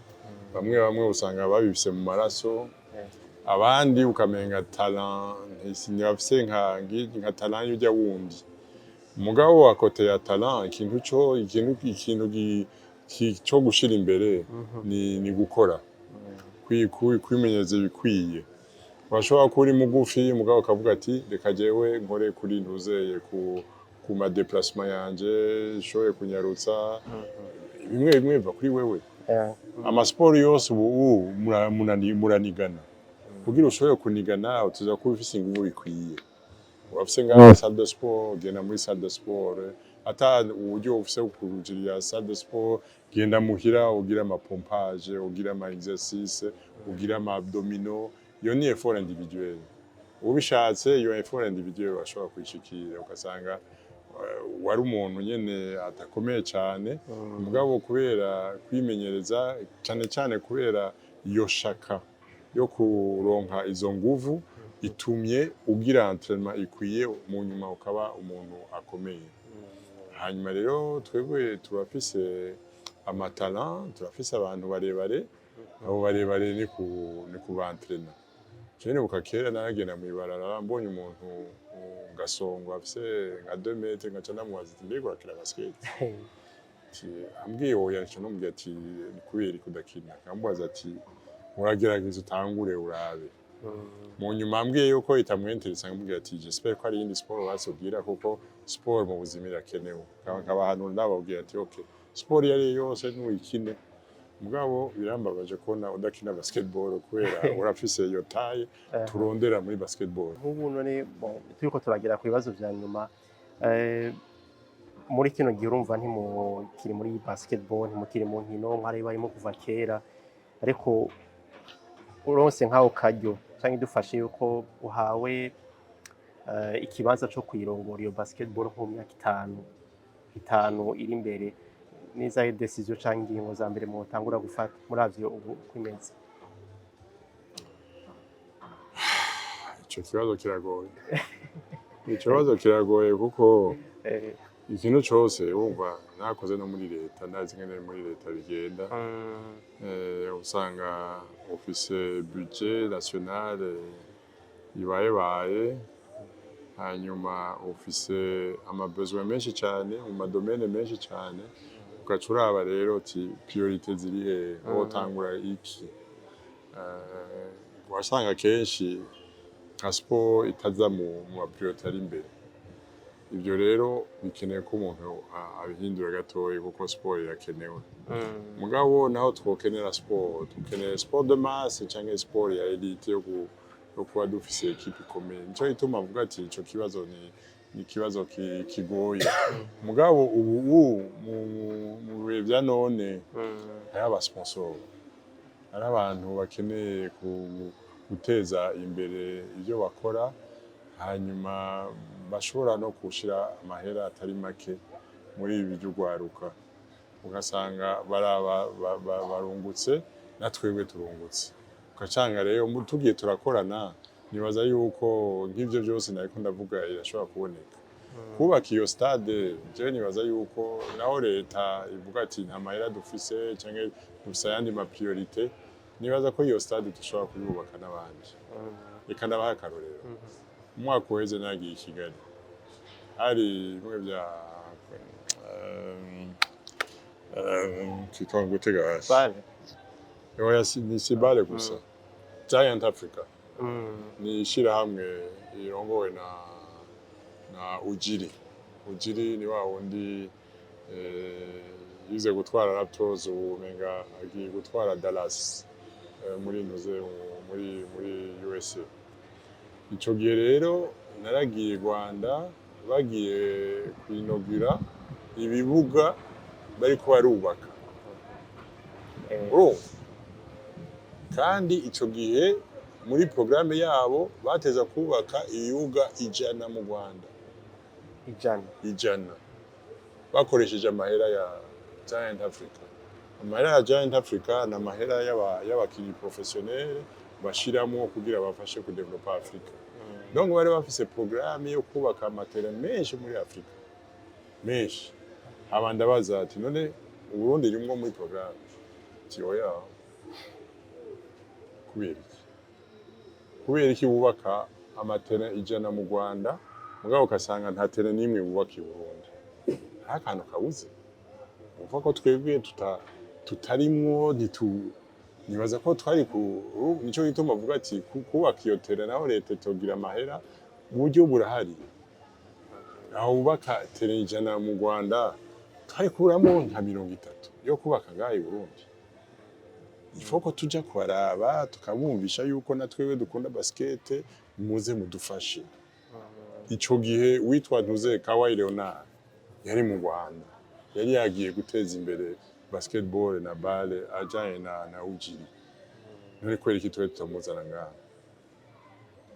Bamwe bamwe usanga babifise mu maraso, abandi ukamenga talent ntibafise nka talent y'urya wundi. Mugabo à côté ya talent, ikintu co ikintu co gushira imbere ni gukora, kwimenyereza ibikwiye. Urashobora kuba uri mugufi, mugabo ukavuga ati reka jewe nkore kuri ntuzeye ku ma déplacement yanje, nshobore kunyarutsa. Bimwe bimwe biva kuri wewe. Amasiporo yose ubu muranigana. Kugira ushobore kunigana, utuza kuba ufise inguvu bikwiye. Urafise ngaho salle de sport, genda muri salle de sport. Ata uburyo ufise kujirira salle de sport, genda muhira ugira ama pompage, ugira ama exercice, ugira ama abdominaux. Iyo ni effort individuel. Ubishatse, iyo effort individuel urashobora kuyishikira, ugasanga wari umuntu nyene atakomeye cane, mugabo kubera kwimenyereza cane cane, kubera iyo shaka yo kuronka izo nguvu itumye ugira entraînement ikwiye, mu nyuma ukaba umuntu akomeye. Hanyuma rero twebwe turafise ama talent, turafise abantu barebare. Abo barebare ni kubantrena. Je nibuka kera naragenda mw'ibarabara, mbonye umuntu gasongo afise nka 2 mètres, ngaca ndamubaza ati: "Mbega urakina basket?" Ati, ambwiye oya, nca namubwira ati: "Ni kubera iki udakina?" Nkamubaza ati: "Uragerageza utangure urabe." Mu nyuma ambwiye yuko itamwenteresa, nkamubwira ati: "J'espère ko ari iyindi sport basi ubwira, kuko sport mu buzima irakenewe." Nkabahanura, ndababwira ati: "Okay, sport iyo ari yo yose nuyikine, mugabo birambabaje kubona udakina basketball kubera urafise iyo taille turondera muri basketball." Nk'ubu none, bon, turiko turagera ku bibazo vya nyuma, muri kino gihe urumva ntimukiri muri basketball, ntimukiri mu nkino, mwari barimo kuva kera, ariko uronse nk'aho karyo canke dufashe yuko uhawe ikibanza co kwirongora iyo basketball nko mu myaka 5 iri imbere, n'izahe décision canke ingingo za mbere mutangura gufata muravye ubu uko imeze? Ico kibazo kiragoye, ico kibazo kiragoye kuko Ikintu cose wumva nakoze no muri leta, ndazi ingene muri leta bigenda. Usanga ufise budget nationale ibayebaye, hanyuma ufise ama besoin menshi cyane mu ma domaines menshi cyane, ugaca uraba rero uti priorité ziri he, wotangura iki? Wasanga kenshi nka sport itaza mu ma priorité ari imbere. Ibyo rero bikeneye ko umuntu abihindura gatoya, kuko sport irakenewe. Mugabo naho twokenera sport, dukeneye sport de masse canke sport ya élite yo kuba dufise équipe ikomeye. Nico gituma mvuga ati ico kibazo ni ikibazo kigoye. Mugabo ubu mu bihe vya none hariho aba sponsor, hari abantu bakeneye guteza imbere ibyo bakora, hanyuma bashobora no gushira amahera atari make muri ibi by'urwaruka, ugasanga barungutse na twebwe turungutse. Ugacanga rero tugiye turakorana, nibaza yuko nk'ivyo byose nariko ndavuga irashobora kuboneka. Kubaka iyo stade, jewe nibaza yuko naho leta ivuga ati nta mahera dufise canke dufise ayandi ma priorité, nibaza ko iyo stade dushobora kuyubaka n'abandi. Reka ndabaha akarorero. Umwaka uheze nagiye i Kigali, hari bimwe bya kitwa gutega hasi. BAL. Oya, ni si BAL gusa, Giant Africa. Ni ishirahamwe rirongowe na Ujiri. Ujiri ni wa wundi yize gutwara Raptors, ubu umenga agiye gutwara Dallas muri ntuze muri USA. Ico gihe rero naragiye Rwanda, bagiye kwinogura ibibuga bariko barubaka. Urumva kandi ico gihe muri porogaramu yabo bateza kubaka ibibuga 100 mu Rwanda. 100? 100, bakoresheje amahera ya Giant Africa. Amahera ya Giant Africa ni amahera y'abakinyi professionnel bashiramwo kugira bafashe kudevelopa Afrika. Donc bari bafise porogaramu yo kubaka ama terrain menshi muri Afrika, menshi. Haba ndabaza ati none Uburundi rimwo muri porogaramu? Ati oya. Kubera iki? Kubera iki bubaka ama terrain 100 mu Rwanda, mugabo ugasanga nta terrain n'imwe bubaka i Burundi? Hari akantu kabuze. Uvuga ko twebwe tutarimwo, nibaza ko twari ku nico gituma avuga ati kubaka iyo terrain naho leta itogira amahera, uburyo burahari. Aho bubaka terrain 100 mu Rwanda, twari kuburamo nka 30 yo kubaka ngaha i Burundi. Ifo ko tuja kubaraba, tukabumvisha yuko na twebwe dukunda basket, muze mudufashe. Ico gihe witwa ntuze Kawhi Leonard yari mu Rwanda, yari yagiye guteza imbere basketball na BAL ajanye na Ujiri. None kubera iki twe tutamuzana ngaha?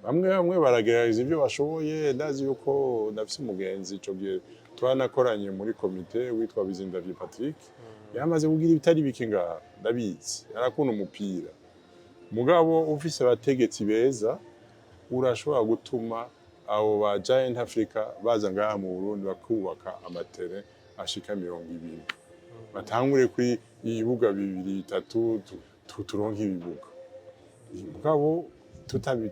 Bamwe bamwe baragerageza ibyo bashoboye. Ndazi yuko ndafise umugenzi, ico gihe twanakoranye muri komite, witwa Bizindavyi Patrick, yamaze kugira ibitari bike ngaha, ndabizi arakunda umupira. Mugabo ufise abategetsi beza, urashobora gutuma abo ba Giant Africa baza ngaha mu Burundi, bakubaka ama terrain ashika 20, batangure kuri ibibuga bibiri, bitatu, turonke ibibuga. Mugabo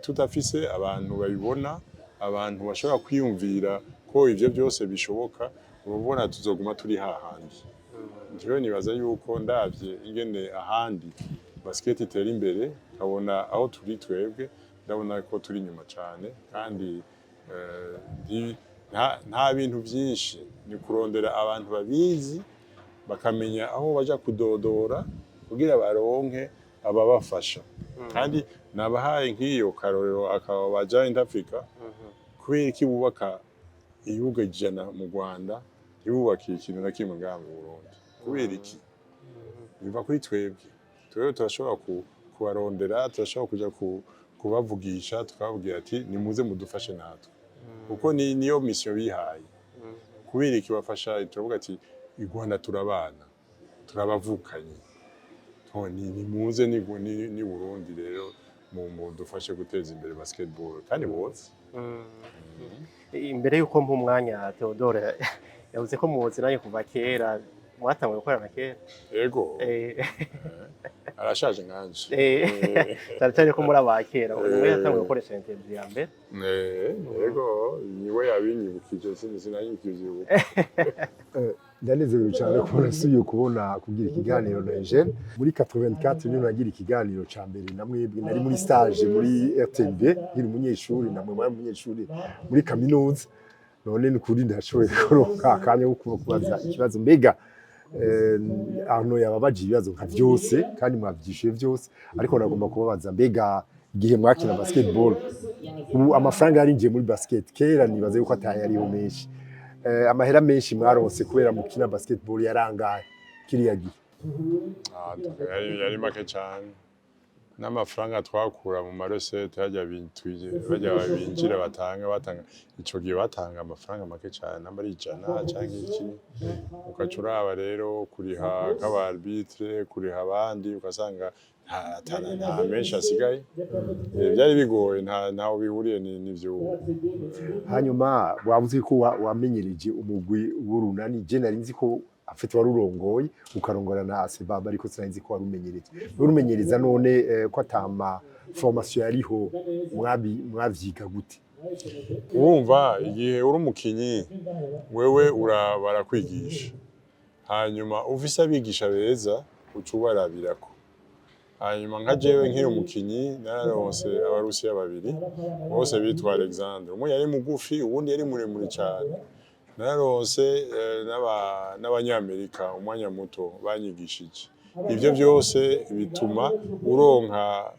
tudafise abantu babibona, abantu bashobora kwiyumvira ko ivyo byose bishoboka, urabona tuzoguma turi hahandi. Jewe nibaza yuko ndavye ingene ahandi basket itera imbere, nkabona aho turi twebwe, ndabona ko turi inyuma cane. Kandi nta bintu vyinshi, ni kurondera abantu babizi, bakamenya aho baja kudodora kugira baronke ababafasha. Kandi nabahaye nk'iyo karorero akaba ba Giant Africa. Kubera iki bubaka ibibuga 100 mu Rwanda, ntibubake ikintu na kimwe ngaha mu Burundi? Kubera iki? Biva kuri twebwe. Twebwe turashobora kubarondera, turashobora kuja kubavugisha, tukababwira ati nimuze mudufashe natwe, kuko niyo mission bihaye. Kubera iki bafasha? Turavuga ati i Rwanda turabana, turabavukanye. Nimuze ni Burundi rero mudufashe guteza imbere basketball, kandi bose. Imbere y'uko mpa umwanya Theodore Yavuze ko muzi nawe kuva kera, mwatanguye gukorana kera. Ego. Arashaje nkanje. Cyane cyane ko muri aba kera, umwe yatanguye gukoresha interview ya mbere. Ego, niwe yabinyibukije, sinari kivyibuka. Ndanezerewe cyane kubona nsubiye kubona kugira ikiganiro na Eugene. Muri 84 niho nagira ikiganiro ca mbere na mwebwe. Nari muri stage muri RTNB nkiri umunyeshuri, namwe mwari umunyeshuri muri kaminuza. None ni ukuri ndashoboye kuronka akanya ko kubaza ikibazo. Mbega Arnaud yababaje ibibazo nka vyose kandi mwavyishuye vyose, ariko nagomba kubabaza: mbega igihe mwakina basketball, ubu amafaranga yarinjiye muri basket, kera nibaza yuko atayariho menshi, amahera menshi mwaronse kubera mukina basketball yarangaye kiriya gihe? Ah, yari make cyane, n'amafaranga twakura mu ma recettes hajya bajya binjira batanga ico gihe, batanga amafaranga make cyane, namba ari 100 canke iki. Ugaca uraba rero kuriha nk'aba arbitre, kuriha abandi, ugasanga nta menshi asigaye. Byari bigoye, ntaho bihuriye n'ivyubu. Hanyuma wavuze ko wamenyereje umugwi w'Urunani. Je nari nzi ko afite wari urongoye, ukarongora na Asebaba, ariko sinari nzi ko wari umenyereje. Wari umenyereza none, ko atama formation yariho, mwavyiga gute? Urumva, igihe uri umukinyi, wewe barakwigisha, hanyuma ufise abigisha beza uca ubarabirako. Hanyuma nka jewe nkiri umukinyi, nararonse Abarusiya babiri bose bitwa Alexandre. Umwe yari mugufi, uwundi yari muremure cyane. Nararonse n'Abanyamerika umwanya muto banyigishije. Ivyo byose bituma uronka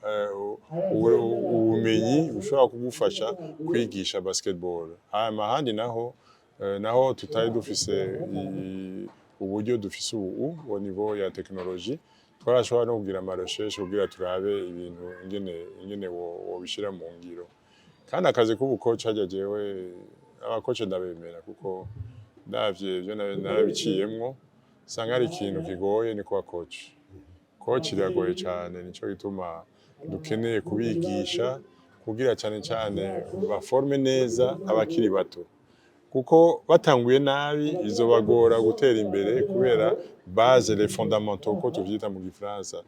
ubumenyi bushobora kugufasha kwigisha basketball. Hanyuma ahandi naho, naho tutari dufise uburyo dufise ubu au niveau ya technologie, twarashobora no kugira ama recherche kugira turabe ibintu ingene wobishira mu ngiro. Kandi akazi k'ubu coach harya, jewe aba coach ndabemera, kuko ndavye ivyo narabiciyemwo, usanga ari ikintu kigoye ni kuba coach. Coach iragoye cane, nico gituma dukeneye kubigisha kugira cane cane baforme neza abakiri bato, kuko batanguye nabi izobagora gutera imbere, kubera base, les fondamentaux ko tuvyita mu gifaransa,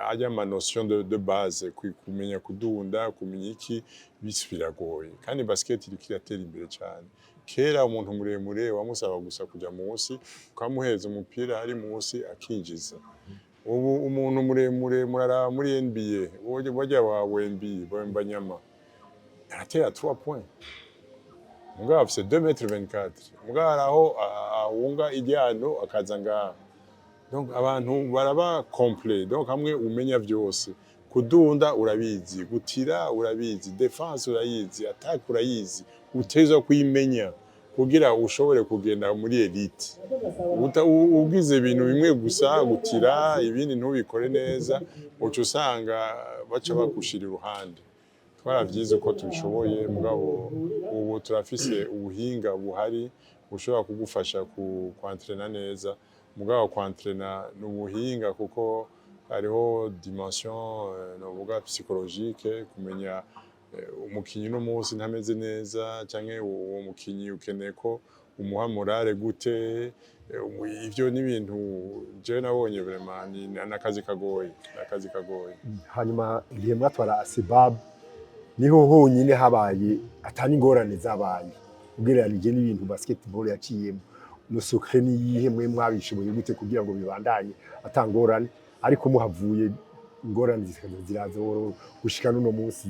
arya ama notion de base, kumenya kudunda, kumenya iki bisi, biragoye. Kandi basket iriko iratera imbere cane. Kera umuntu muremure wamusaba gusa kuja munsi, ukamuhereza umupira ari munsi akinjiza. Ubu umuntu muremure, muraraba muri NBA, burya wa Wemby, Wembanyama aratera 3 points, mugabo afise 2 mètres 24, mugabo haraho ahunga iryano akaza ngaha. Donc abantu baraba complet, donc hamwe umenya vyose: kudunda urabizi, gutira urabizi, défense urayizi, attaque urayizi. Utegerezwa kuyimenya kugira ushobore kugenda muri élite. Ugize ibintu bimwe gusa, gutira, ibindi ntubikore neza, uca usanga baca bagushira iruhande. Twaravyize uko tubishoboye, mugabo ubu turafise ubuhinga buhari bushobora kugufasha kwantrena neza. Mugabo kwantrena ni ubuhinga, kuko hariho dimension, novuga psychologique, kumenya umukinyi uno munsi ntameze neza, canke uwo mukinyi ukeneye ko umuha morale gute. Ivyo ni ibintu jewe nabonye vraiment ni n'akazi kagoye, n'akazi kagoye. Hanyuma igihe mwatwara Asebab, niho honyine habaye atani ingorane zabaye ugereranije n'ibintu basketball yaciyemo. Le secret ni iyihe? Mwe mwabishoboye gute kugira ngo bibandanye atangorane, ariko muhavuye ingorane zikaza ziraza buhoro gushika n'uno munsi?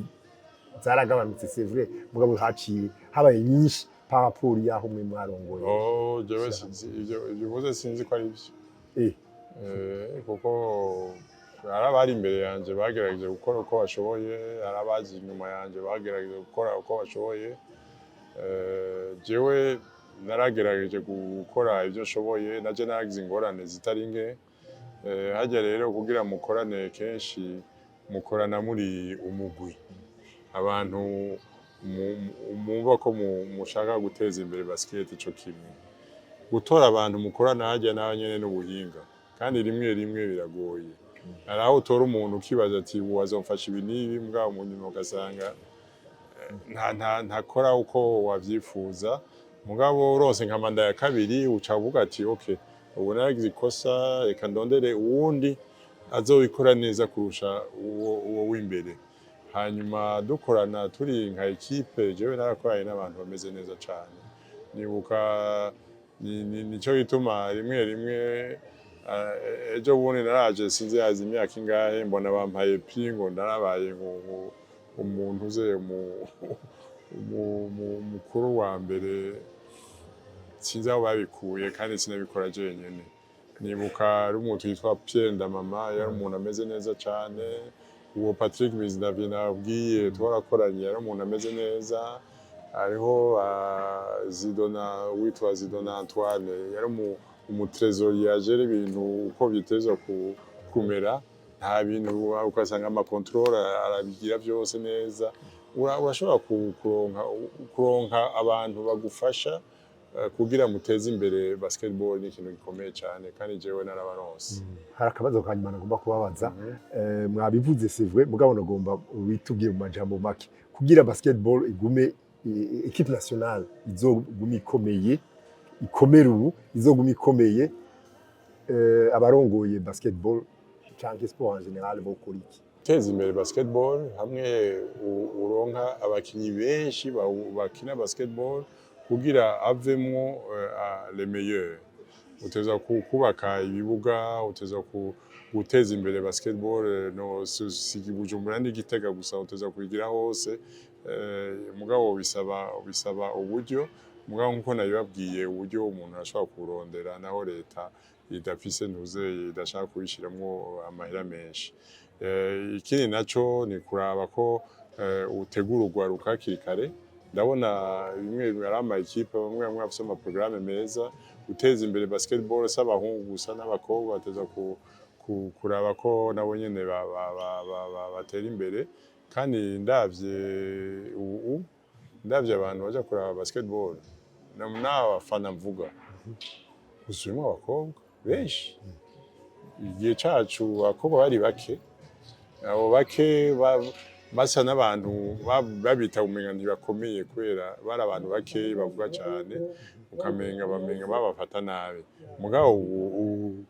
Zaragabanutse, c'est vrai, mugabo haciye habaye nyinshi par rapport y'aho mwe mwarongoye. Oh, jewe sinzi ivyo uvuze, sinzi ko ari ivyo. Kuko hari abari imbere yanje bagerageje gukora uko bashoboye, hari abaje inyuma yanje bagerageje gukora uko bashoboye. Jewe naragerageje gukora ivyo nshoboye, naje naragize ingorane zitari nke. Harya rero kugira mukorane, kenshi mukorana muri umugwi, abantu mumva ko mushaka guteza imbere basket ico kimwe. Gutora abantu mukorana harya naho nyene n'ubuhinga, kandi rimwe rimwe biragoye. Hari aho utora umuntu ukibaza ati: "Ubu azomfasha ibi n'ibi", mugabo mu nyuma ugasanga ntakora uko wavyifuza. Mugabo uronse nka mandat ya kabiri, uca uvuga ati: "Okay, ubu naragize ikosa, reka ndondere uwundi azobikora neza kurusha uwo w'imbere." Hanyuma dukorana turi nka équipe, jewe narakoranye n'abantu bameze neza cane. Nibuka nico gituma rimwe rimwe ejo bundi naraje, sinzi yazi imyaka ingahe, mbona bampaye prix ngo narabaye ngo umuntu uze mukuru wa mbere. Sinzi aho babikuye kandi sinabikora jenyene. Nibuka ari umuntu yitwa Pierre Ndamama, yari umuntu ameze neza cane. Uwo Patrick Bizindavyi nabwiye twarakoranye, yari umuntu ameze neza. Hariho Zidona, witwa Zidona Antoine, yari umu trésorier, agera ibintu uko bitezwa kumera, nta bintu ugasanga ama contrôles arabigira byose neza. Urashobora kuronka abantu bagufasha kugira muteze imbere basketball, ni ikintu gikomeye cyane, kandi jewe narabaronse. Hari akabazo ka nyuma nagomba kubabaza. Mwabivuze, c'est vrai, mugabo nagomba witubwire mu majambo make, kugira basketball igume équipe nationale izogume ikomeye, ikomere ubu, izoguma ikomeye, abarongoye basketball canke sport en général bokora iki? Guteza imbere basketball, hamwe uronka abakinyi benshi bakina basketball kugira avemwo les meilleurs, uteza kubaka ibibuga, uteza guteza imbere basketball. No si Bujumbura n'Igitega gusa, uteza kuyigira hose. Mugabo bisaba uburyo. Mugabo nkuko nabibabwiye, uburyo umuntu arashobora kurondera naho leta idafise ntuze idashaka kubishiramwo amahera menshi. Ikindi naco ni kuraba ko utegura urwaruka hakiri kare. Ndabona bimwe ari ama équipes bamwe bamwe bafise ama programmes meza guteza imbere basketball, si abahungu gusa, n'abakobwa bateza kuraba ko nabo nyene batera imbere. Kandi ndavye ubu, ndavye abantu baja kuraba basketball n'abafana mvuga, huzuyemwo abakobwa benshi. Igihe cacu abakobwa bari bake, abo bake basa n'abantu babita umenga ntibakomeye kubera bari abantu bake bavuga cane, ukamenga bamenga babafata nabi. Mugabo ubu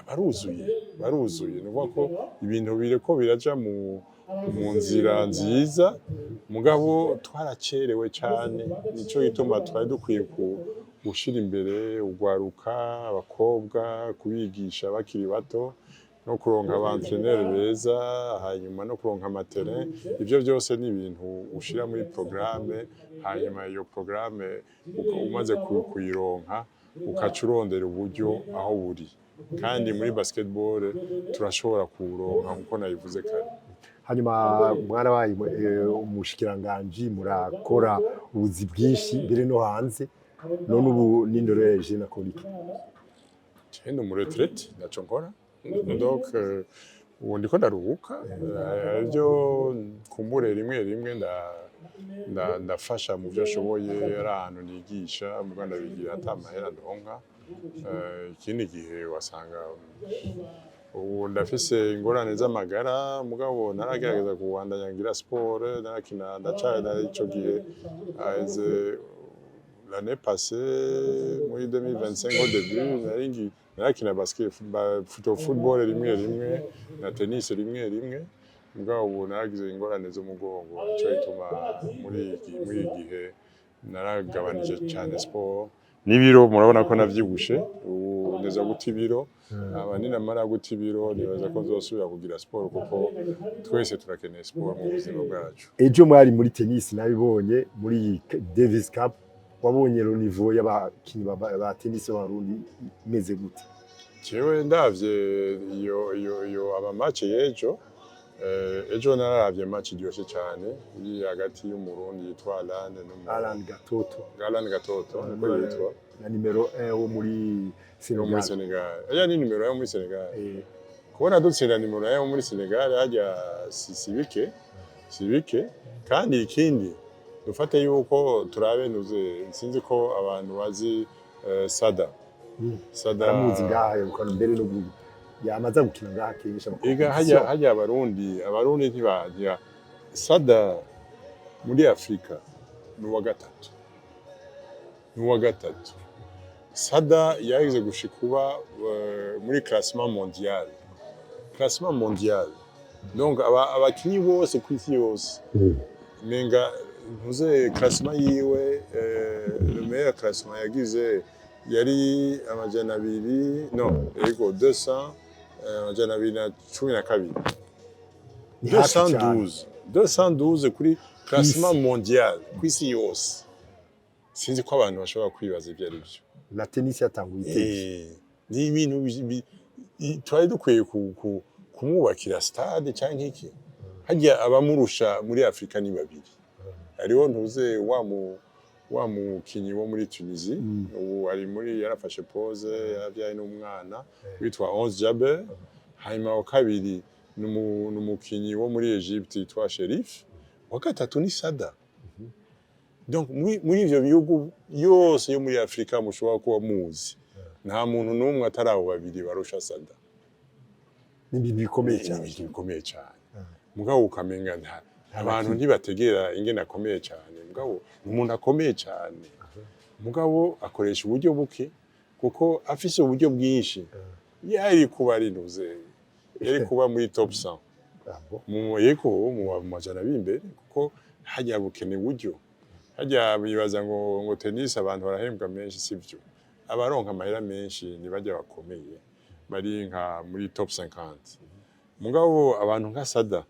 baruzuye, baruzuye. Ni ukuvuga ko ibintu biriko biraja mu nzira nziza, mugabo twaracerewe cane. Nico gituma twari dukwiye gushira imbere urwaruka, abakobwa, kubigisha bakiri bato, no kuronka aba entraîneurs beza, hanyuma no kuronka ama terrains. Ivyo byose ni ibintu ushira muri programme, hanyuma iyo programme umaze kuyironka, ukaca urondera uburyo aho buri. Kandi muri basketball turashobora kuwuronka nkuko nabivuze kare. Hanyuma mwarabaye umushikiranganji, murakora ubuzi bwinshi mbere no hanze. None ubu n'indorere nakora iki? Jewe ndi umu retraité, ntaco nkora. Donc ubu ndiko ndaruhuka. Ibyo kumbure rimwe rimwe ndafasha mu byo nshoboye, ari ahantu nigisha, muga ndabigira ata mahera ndonka. Ikindi gihe wasanga ubu ndafise ingorane z'amagara, mugabo naragerageza kubandanya ngira sport, narakina, ndacari ico gihe haheze l'année passée, muri 2025 au début, narakina basket, football rimwe rimwe na tennis rimwe rimwe. Mugabo ubu naragize ingorane z'umugongo, nico gituma muri iki gihe naragabanije cyane sport n'ibiro. Murabona ko navyibushe, ubu ndeza guta ibiro. Aba ninamara guta ibiro, nibaza ko nzosubira kugira sport, kuko twese turakeneye sport mu buzima bwacu. Ejo mwari muri tennis, nabibonye muri iyi Davis Cup. Wabonye le niveau y'abakinyi ba tennis b'Abarundi imeze gute? Jewe ndavye iyo ama match y'ejo, ejo nararavye match iryoshe cyane iri hagati y'Umurundi yitwa Alan Alan Gatoto. Alan Gatoto niko yitwa. Na numéro 1 wo muri Yo muri Senegal. Senegal. Aya ni numéro yo muri Senegal. Kubona dutsinda numéro yo muri Senegal hajya si bike, si bike. Kandi ikindi dufate yuko turabe ntuze, sinzi ko abantu bazi Sada. Sada. Aramuzi ngaha, yukana mbere no yamaze gukina ngaha kenshi ama Ega compétition. Hajya abarundi ntibajya. Sada muri Afrika ni uwa gatatu. N'uwa gatatu. Sada yageze gushika kuba muri classement mondial, classement mondial. Donc abakinyi bose ku isi yose, menga ntuze classement yiwe, le meilleur classement yagize yari 200, no ego 200, 212. Ni hafi cyane. 212, 212 kuri classement mondial ku isi yose. Sinzi ko abantu bashobora kwibaza ibyo ari byo. Na tennis yatanguye iteke. Ni ibintu twari dukwiye kumwubakira stade cyangwa iki. Hajya abamurusha muri Afurika ni babiri. Hariho ntuze wa mukinyi wo muri Tunisie, ubu ari muri, yarafashe pause, yaravyaye n'umwana, witwa Ons Jabeur. Hanyuma wa kabiri ni umukinyi wo muri Egypte yitwa Sherif. Wa gatatu ni Sada. Donc muri ivyo bihugu yose yo muri Afurika mushobora kuba muzi, nta muntu n'umwe atari abo babiri barusha Sada. Ni ibintu bikomeye Ni cyane. ibintu bikomeye cyane, mugabo ukamenga nta abantu ntibategera ingene akomeye cyane. Mugabo ni umuntu akomeye cyane, mugabo akoresha uburyo buke, kuko afise uburyo bwinshi yari kuba ari ntuze, yari kuba muri top 100. Ah, bon. Mu yego, mu 200 imbere, kuko hajya bukene buryo. Hajya bibaza ngo tennis abantu barahembwa menshi, sivyo. Abaronka amahera menshi ni bajya bakomeye bari nka muri top 50. Mugabo abantu nka Sada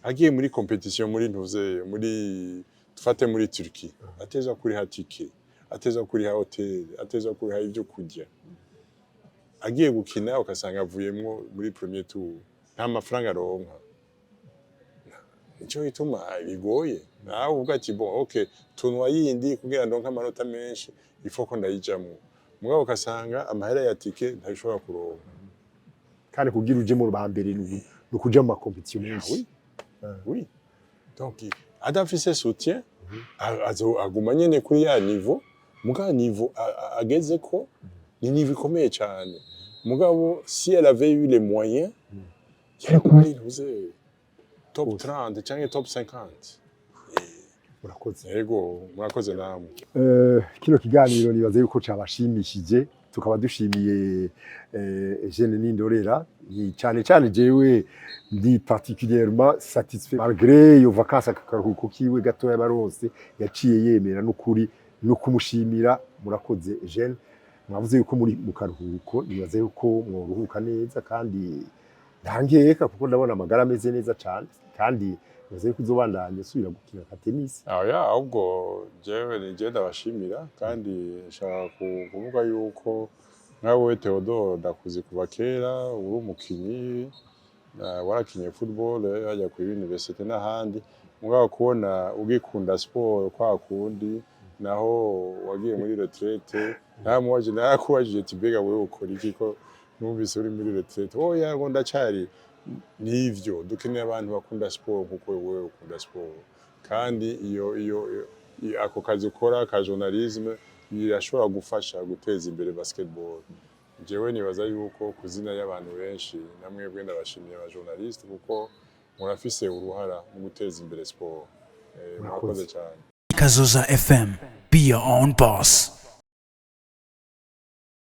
agiye muri compétition muri ntuze, muri dufate muri Turquie, ateza kuriha tike, ateza kuriha hôtel, ateza kuriha ibyo kurya. Agiye gukina ugasanga avuyemwo muri premier tour, nta mafaranga aronka. Nico gituma bigoye. Nawe uvuga ati: "Bon, ok, tournoi yindi kugira ndonke amanota menshi, il faut ko ndayijamwo." Mugabo ugasanga amahera ya tike ntashobora kuronka. Kandi kugira uje mu ba mbere ni ukuja mu ma compétitions menshi. Oui, donc adafise soutien aguma nyene kuri ya niveau. Mugabo niveau ageze ko ni niveau ikomeye cyane. Mugabo si elle avait eu les moyens, yari kuba ari ntuze top 30 cyangwa top 50. Murakoze. Yego, murakoze namwe. Kino kiganiro nibaze yuko cabashimishije, tukaba dushimiye Eugene Nindorera. Ni cyane cyane jewe ndi particulièrement satisfait malgré iyo vacances, akaruhuko kiwe gatoya baronse yaciye yemera, n'ukuri no kumushimira. Murakoze Eugene. Mwavuze yuko muri mu karuhuko, nibaze yuko mworuhuka neza kandi ntangeka, kuko ndabona amagara ameze neza cyane, kandi nibaze yuko uzobandanya usubira gukina ka tennis. Oya, ahubwo jewe ni jewe ndabashimira, kandi nshaka kuvuga yuko nkawe Theodore ndakuzi kuva kera, uri umukinyi, warakinye football, hajya kuri université n'ahandi. Mugabo kubona ugikunda sport kwa kundi naho wagiye muri retraite, naramubaje, narakubajije ati: "Mbega wewe ukora iki ko numvise uri muri retraite?" "Oya," ngo, "ndacari." Nivyo, dukeneye abantu bakunda sport nkuko wewe ukunda sport. Kandi iyo ako kazi ukora ka journalisme birashobora gufasha guteza imbere basketball. Jewe nibaza yuko ku zina y'abantu benshi namwebwe ndabashimiye aba journaliste, kuko murafise uruhara mu guteza imbere sport. Murakoze cyane. Kazoza FM. Be your own boss.